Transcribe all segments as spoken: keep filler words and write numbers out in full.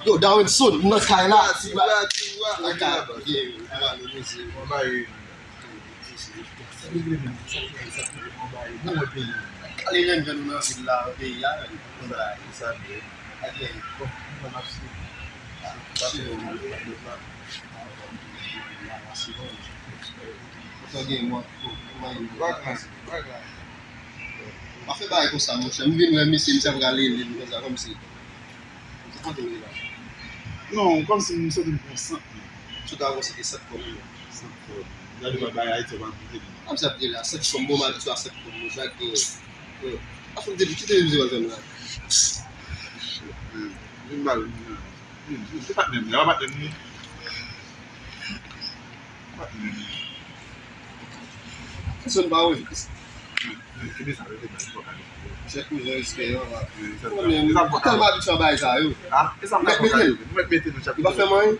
Yo, Darwinson, m nan kay la. Ti bwa, ti bwa, ti bwa. Nan kay la. Ye, ala nou mezi. Mwen ba yo. Sa ki vle menm, sa ki vle, sa ki vle, mwen ba yo. Bon, mwen peyi. Kale menm jan nou nan vil la, nan peyi a, men. Konsa, konsa vle. Bon, mwen ap suiv. Sa se yon mwen, mwen, mwen. Konsa gen mwen, mwen, mwen. Bagay, bagay. Pa fè bagay konsa, monchè. M vin wè misye, misye ap rale li konsa, kòmsi. Misye konte li la. Non, kòmsi m soti m pran sant, men. Sot a wè se te sant kòb. Sant kòb. Gade mwen bay Ayiti, w pa koute li. Kòmsi ap di la, sant kòb, bon, m abitye a sant kòb, monchè, ke, ke, pa fè m te kite misye wè fè m la. Hmm. Vin ba l, vin ba l. Hmm, hmm, se pa t menm, se pa t menm. Kèson pa wè. Chèf kouzen, respè, yo. Mwen tèlman abitye a bagay sa yo. Mèt mete l. Li pa fè m anyen.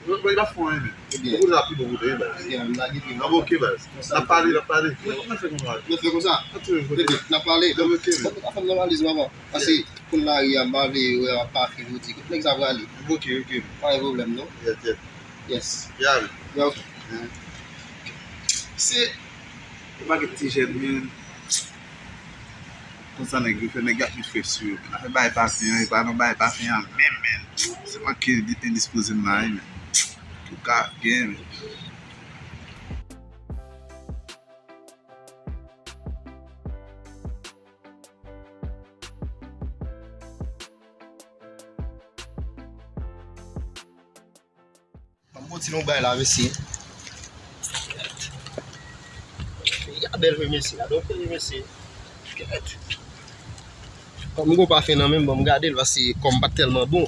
Ebyen. Ebyen, m lage pi. N ap pale, n ap pale. Mèt fè konsa. Ebyen, n ap pale. Mèt fè m nan valiz, papa. Pase, konn lari a, m pa vle wè a pa fini, ou di, kote nèg sa prale? Ok, ok. Pa gen pwoblèm, non. Yes. Ya, ok. Se yon pakèt ti jèn, men. Konsa nèg yo fè, nèg yo ap met fè sou yo. Afè bay pafen an, e pa nan bay pafen an menm, men. Se manke endispoze m la, wi, men. Pou ka gen, men. Ban m kontinye yon bagay la, mesye. Peyi a bèl vre, mesye. Gade yon peyi, mesye. Kèt. Kòm m gon pafen nan men m, ban m gade l, paske kò m pa t tèlman bon.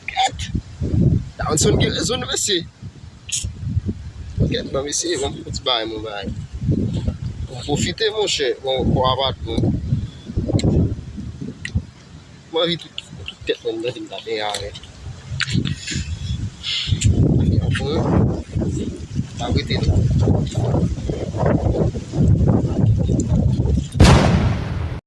Kèt. Darwinson gen rezon, mesye. Kèt, ban m eseye, ban m fè ti bagay, mwen bagay. Ban m pwofite, monchè. Bon, kò a pa t bon. Mwen anvi tout, tout tèt mwen, m tande m ta benyen avè l. Afè an bon, pa rete non.